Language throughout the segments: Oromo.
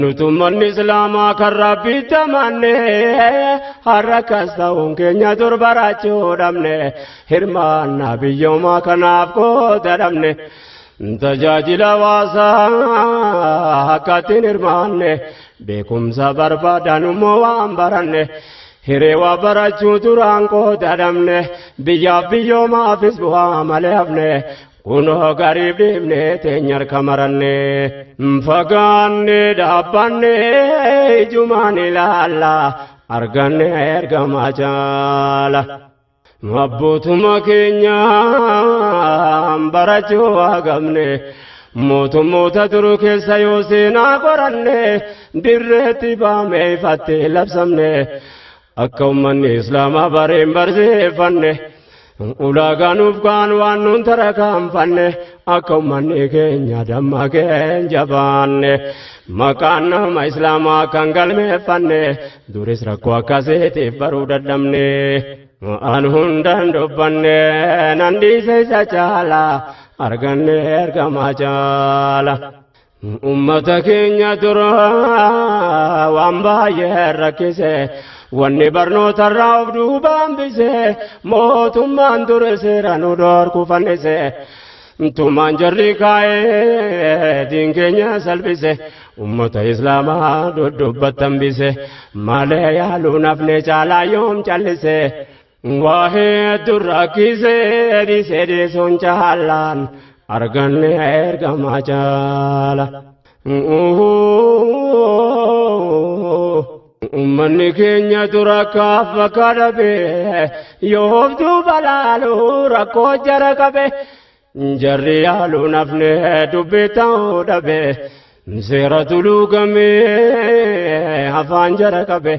Nutummanni Islaamaa kan Rabbitti amanne, har'a akkas ta'uun keenya dur barachuu dhabne, hirmaannaa biyyoomaa kanaaf qooda dhabne, tajaajila hawaasaa akkattiin hirmaanne, beekumsa barbaadan immoo waan baranne, hiree waa barachuu duraan qooda dhabne, biyyaaf biyyoomaafis bu'aa malee hafne. Kunoo gariif dhiibne teenya harka maranne, fagaanne dhaabbanne ijumaan ilaalla, arganne ergamaa jaala. Abbootuma keenya barachuu hagamne, mootummoota turu keessa yoo seenaa qoranne, dirreetti baamee ifatti labsamne, akka uummanni Islaamaa bareen barsiifanne. Ulaagaa nuuf kaan waan nuun tarakaanfanne, akka uummanni keenya dammaqeen jabaanne, maqaan nama Islaamaa kan galmeeffanne, duris rakkoo akkasiitiif baruu dadhabne. An hundan dubbanne nan dhiise, isa caala arganne ergamaa caala. Ummata keenya dura waan baay'ee rakkise, wanni barnootarraa of duuba hambise, mootummaan ture seera nu dhorku fannise. Tumaan jarri kaa'ee diin keenya salphise, ummata Islaamaa duddubbatti hambise, malee yaaluu nafne caalaa yoom callise. Waa hedduu rakkise, dhiise dhiisuun caalaan arganne ergamaa caala. Uummanni keenya dura kaaf bakka dhabe, yoo of duuba laalu rakkoo jara qabe, jarri yaaluu nafne dubbii ta'uu dhabe, seera tuluugamee afaan jara qabe,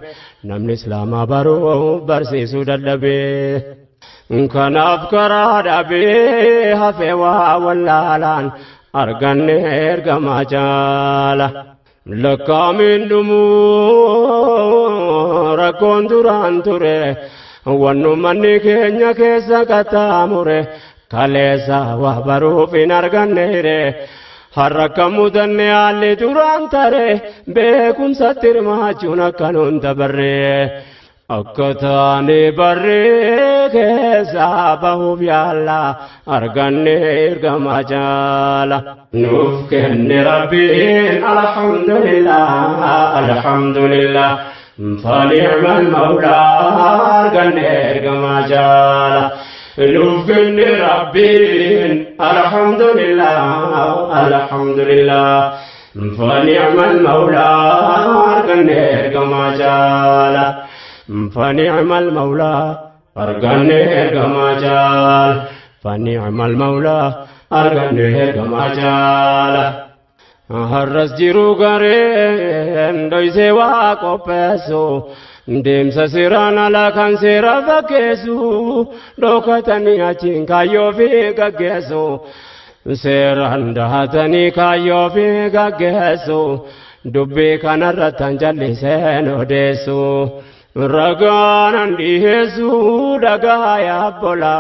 namni Islaamaa baruu barsiisuu dadhabe. Kanaaf karaa dhabee hafe waa wallaalaan, arganne ergamaa caala. Lakkaamiin dhumuu rakkoon duraan ture, wannu manni keenya keessa qaxxaamure, kaleessa waa baruuf hin arganneere. Har'a akka mudanne haalli duraan tare, beekumsatti hirmaachuun akka nuun dabarre. Akka taane barree keessaa bahuuf yaalla, arganne ergamaa jaala. Nuuf kenne Rabbiin, alhamdulillah, alhamdulillah. Fani'mal mawlaa, arganne ergamaa jaala. Nuuf kenne Rabbiin, alhamdulillah, alhamdulillah. Fani'mal mawlaa, arganne ergamaa jaala. فنعم المولى أرغني إرقما جال، فنعم المولى أرغني إرقما جال. Har'as jiru gareen dhoysee waa qopheessu, deemsa seeraan alaa kan seera fakkeessu, dhokatanii achiin kaayyoo fi gaggeessu, seeraan dahatanii kaayyoo fi gaggeessu, dubbii kanarratti han jalliseen odeessu. Ragaanan dhiheessu dhagaa yaabbola,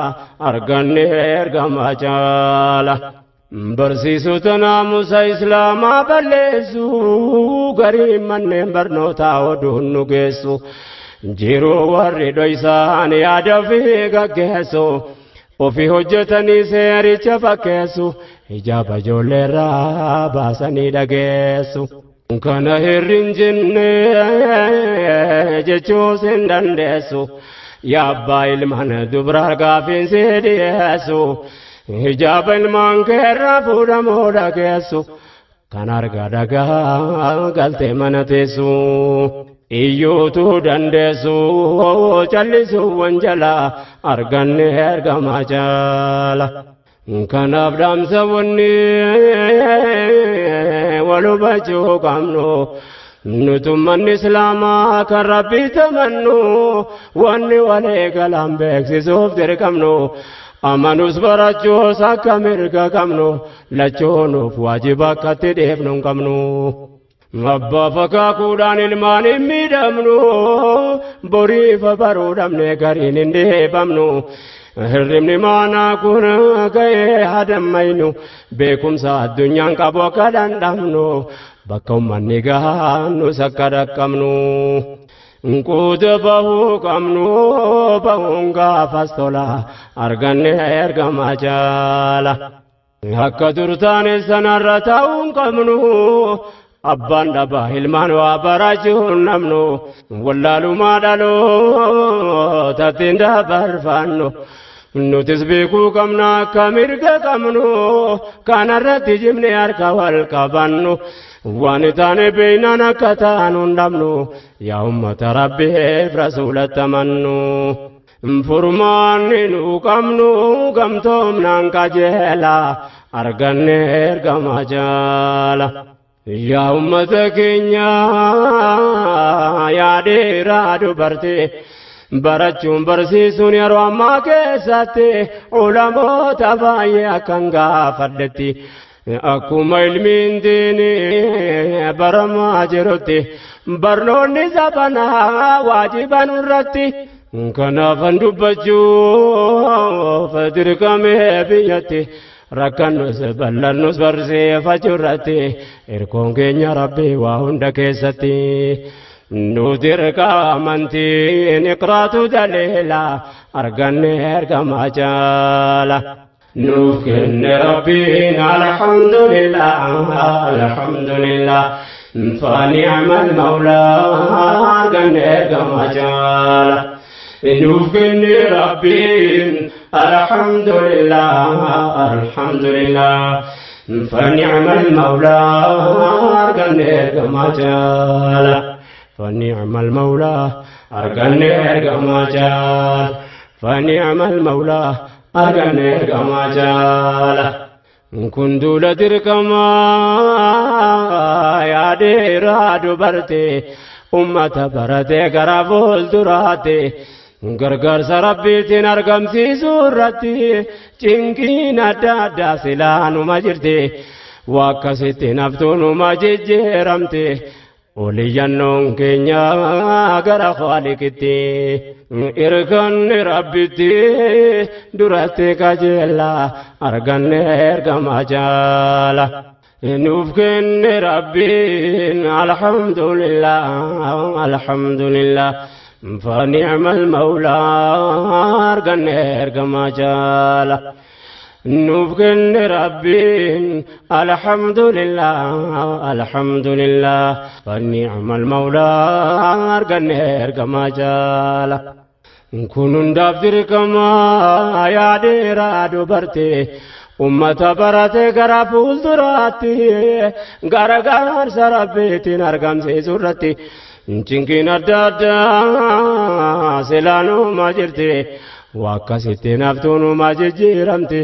arganne ergamaa caala. Barsiisota naamusa Islaamaa balleessu, gariin manneen barnootaa oduun nu geessu. Jiruu warri dhoysaan yaada ofii gaggeessu, ofii hojjetanii seericha fakkeessu, hijaaba ijoolleerraa baasanii dhageessu. Kana hirrin jenne jechuus hin dandeessu. Yaabbaa ilmaan dubraa gaafiin si dhiyeessu. Hijaaba ilmaan keerraa fuudhamoo dhageessu. Kan argaa dhagaa galtee mana teessu. Iyyuutu dandeessu callisuu wanjalaa, arganne ergamaa jaala. Kanaaf dhaamsa wanni wal hubachuu qabnu. Nutummanni Islaamaa kan Rabbii tamannu, wanni walee galaan beeksisuuf dirqamnu, amanus barachuus akka mirga qabnu, lachuunuuf waajiba akkatti dhiifnu hin qabnu. Abbaa fakaakuudhaan ilmaan hin miidhamnu, boriifa baruu dhabne gariin hin dhiibamnu. Hirribni maanaa kun ga'ee hadammaynu, beekumsa addunyaan qabu akka dhandhamnu. Bakka ummanni gahaan nus akka dhaqqabnu. Quuta bahuu qabnu bahuun gaafas tola arganne ergama jaala. Akka dur taane sanarra ta'uun qabnu abbaan dhabaa ilmaan waa barachuun namnu wallaalumaa dhalootatti dabarfannu. Nutis beekuu qabna akka mirga qabnu kanarratti jimne harka wal qabannu waan taane beeynaan akka taanu hin dhabnu yaa ummata rabbiif rasuulatti amannu. Furmaanni nu qabnu gamtoomnaan qajeela arganne ergama jaala. Yaa ummata keenya yaa dhiiraa dubartii barachuun barsiisuun yeroo ammaa keessatti ulamoota baay'ee akkan gaafadhetti akkuma ilmiin diinii baramaa jirutti barnoonni zabanaa waajiba nurratti. Kanaafan dubbachuuf dirqamee biyyatti rakkannus bal'annus barsiifachuu irratti hirkoon keenya rabbii waa hunda keessatti. Nu dirqa amantiin iqraatu daliila arganne ergama jaala. Nuuf kenne rabbiin alhamdulillah alhamdulillah فنعم المولى arganne ergama jaala. Nuuf kenne rabbiin alhamdulillah alhamdulillah فنعم المولى arganne ergama jaala. فنعم المولى arganne ergama jaala. فنعم المولى arganne ergama jaala. Kun duula dirqamaa yaa dhiiraa dubartii ummata baratee gara fuulduraatti gargaarsa rabbiitiin argamsiisuu irratti cinqiin adda addaa silaanuma jirti waa akkasitti naftuunuma jijjiiramti oliyyannoon keenya gara Khaaliqitti irkanni rabbitti duratti qajeella arganne ergama jaala. Nuuf kenne rabbiin alhamdulillah alhamdulillah فنعم المولى arganne ergama jaala. Nuuf kenne rabbiin alhamdulillah alhamdulillah فنعم المولى arganne ergama jaala. Kun hundaaf dirqamaa yaa dhiiraa dubartii ummata barate gara fuulduraatti gargaarsa rabbiitiin argamsiisuu irratti cinqiin adda addaa silaanuma jirti waa akkasitti naftuunuma jijjiiramti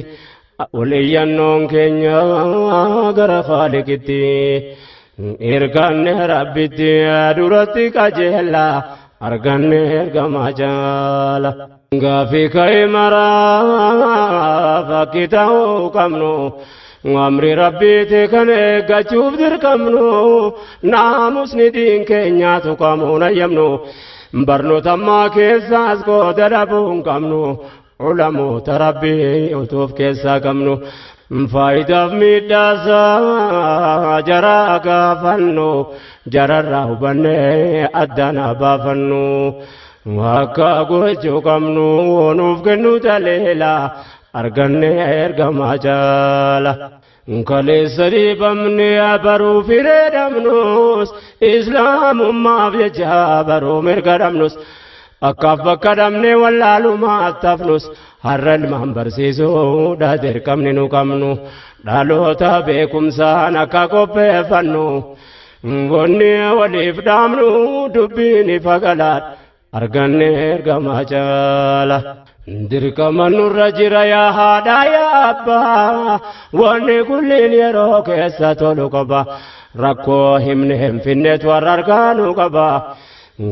oliyyannoon keenya gara Khaaliqitti irkanne rabbitti duratti qajeella arganne ergama jaala. Gaafii ka'e maraa fakkii ta'uu qabnu amri rabbiiti kan eeggachuuf dirqamnu naamusni diin keenyaatu qamuun ayyamnu barnoota ammaa keessaas qooda dhabuu hin qabnu ulamoota rabbii utuuf keessaa qabnu faayidaaf miidhaasaa jaraa gaafannu jararraa hubannee addaan baafannu akka gochuu qabnu nuuf kennu taleela arganne ergama jaala. Kaleessa dhiibamne baruu firee dhabnus islaamummaaf jecha baruu mirga dhabnus akkaaf bakka dhabne wallaalumaa tafnus har'a ilmaan barsiisuudha dirqamni nu qabnu dhaloota beekumsaan akka qopheeffannu wanni waliif dhaamnu dubbiin ifa galaadha arganne ergama jaala. Dirqama nurra jira yaa haadha yaa abbaa wanni kulliin yeroo keessa tolu qaba rakkoo himne hin finnetu warra argaanu qaba.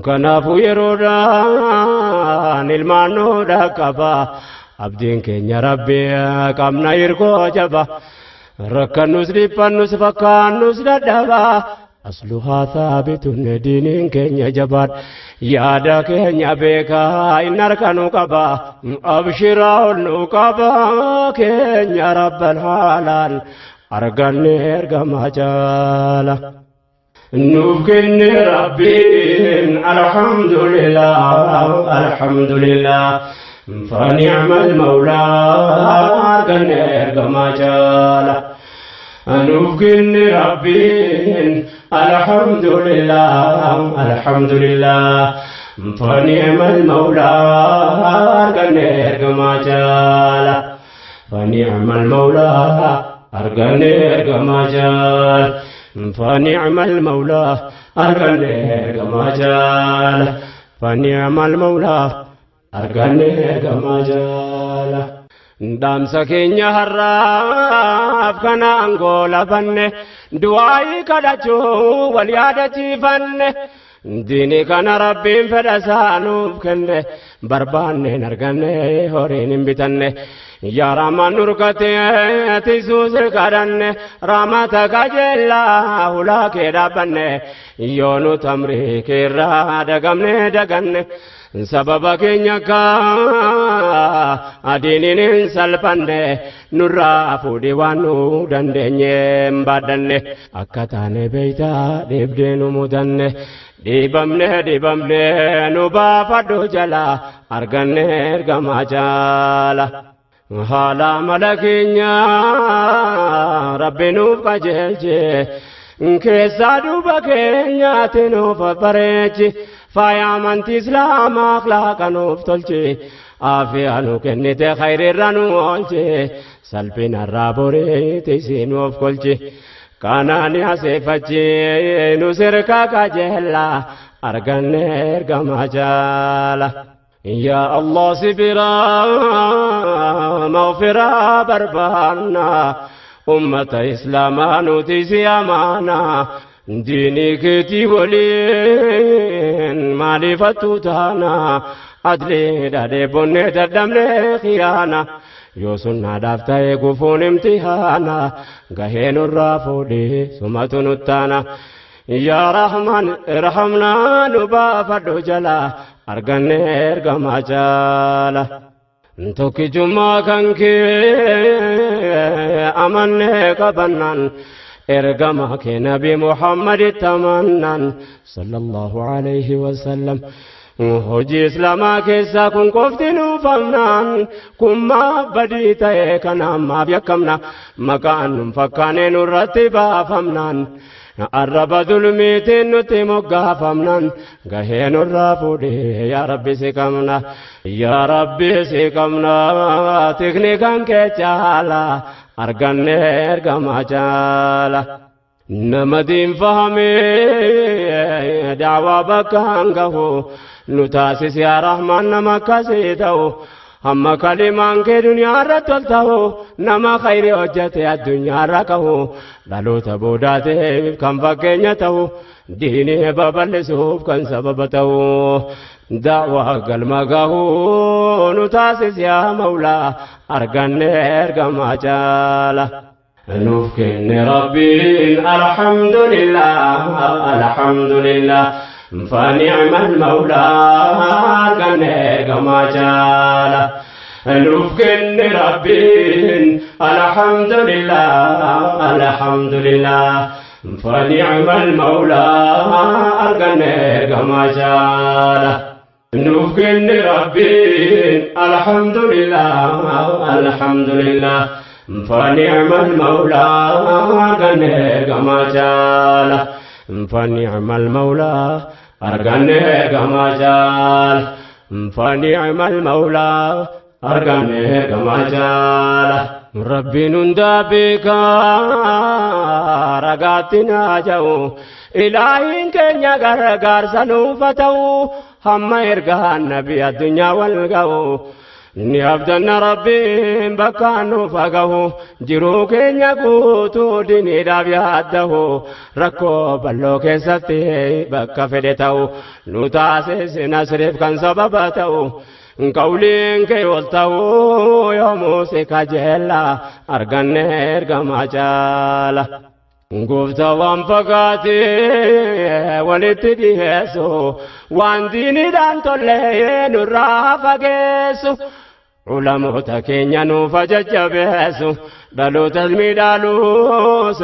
Kanaafuu yeroodhaan ilmaan nu dhaqqaba abdiin keenya rabbi qabna hirkoo jaba rakkannus dhiphannus fakkaannus dadhaba asluhaa saabitun diiniin keenya jabaadha yaada keenya beekaa inni harka nu qaba abshiraa ol nu qaba keenya rabbal haalaan arganne ergama jaala. Nuuf kenne Rabbiin alhamdulillah alhamdulillah فنعم المولى arganne ergamaa caala. Nuuf kenne Rabbiin alhamdulillah alhamdulillah فنعم المولى arganne ergamaa caala. فنعم المولى arganne ergamaa caala. فنعم المولى arganne ergamaa caala. فنعم المولى arganne ergamaa caala. Dhaamsa keenya har'aaf kanaan goolabanne du'aayii kadhachuu wal yaadachiifanne diini kana Rabbiin fedha isaa nuuf kenne barbaanneen arganne horiin hin bitanne yaa Rahmaan nurkatee tiisuus kadhanne rahmata qajeellaa hulaa kee dhaabbanne yoo nu tamrii keerraa dagamne daganne sababa keenya ka adiiniin hin salphanne nurraa fuudhii waan nu dandeenye hin baadhanne akka taane beeytaa dhiibdee nu mudanne dhiibamne dhiibamne nu baafadhu jala arganne ergamaa caala. Haala mala keenya Rabbi nuuf qajeelche keessaa duuba keenyaatti nuuf bareechi faaya amantii islaamaa akhlaaqa nuuf tolche aafiyaa nu kennite khayriirra nu oolche salphinarraa boreeti isii nuuf kolche kanaani aseeffachi nu sirka qajeella arganne ergamaa caala. يا الله سبرا مغفرة بربانا أمة إسلاما نتيسي أمانا ديني كتي ولين مالي فتوتانا أدلي دادي بني ددمني خيانا يوسنا دافتا كفون امتحانا غهين الرافودي سمة نتانا يا رحمن ارحمنا نبافدو جلا arganne ergamaa caala. Tokkichummaa kan kee amanne qabannaan ergamaa kee Nabi Muhammaditti amannaan sallallahu alayhi wasallam. Hojii islaamaa keessaa kun qofti nuufamnaan kun maaf badii ta'e kan ammaaf yakkamna maqaan nun fakkaane nurratti baafamnaan. Arraba dulmiitiin nutti moggaafamnaan gahee nurraa fuudhee yaa Rabbi si qabna yaa Rabbi si qabna tikni kan kee caala arganne ergamaa caala. Nama diin fahamee daawaa bakkaan gahu nu taasisi yaa Rahmaan nama akkasii ta'u. Hamma kalimaan kee duniyaa irratti ol ta'u nama khayrii hojjete addunyaa irra qabu dhaloota boodaatiif kan fakkeenya ta'u diinii babal'isuuf kan sababa ta'u da'waa galma gahu nu taasis yaa Mawlaa arganne ergamaa caala. Nuuf kenne Rabbiin alhamdulillah alhamdulillah فنعم المولى arganne ergamaa caala. Nuuf kenne Rabbiin alhamdulillah alhamdulillah فنعم المولى arganne ergamaa caala. Nuuf kenne Rabbiin alhamdulillah alhamdulillah فنعم المولى arganne ergamaa caala. فنعم المولى arganne ergamaa caala. فنعم المولى arganne ergamaa caala. Rabbiin hundaa beekaa ragaatti naa ja'u ilaahiin keenya gargaarsa nuuf haa ta'u hamma ergaan nabi addunyaa wal ga'u. Ni abdanna Rabbiin bakka nuuf haa gahu jiruu keenya guutuu diiniidhaaf yaaddahu rakkoo bal'oo keessatti bakka fedhe ta'u nu taasisi nasriif kan sababa ta'u qawliin kee ol ta'u yoomuu si kajeella arganne ergamaa caala. Gooftaa waan fagaatee walitti dhiyeessu waan diiniidhaan tollee nurraa fageessu. Ulamoota keenya nuuf jajjabeessu dhaloota miidhaaluus.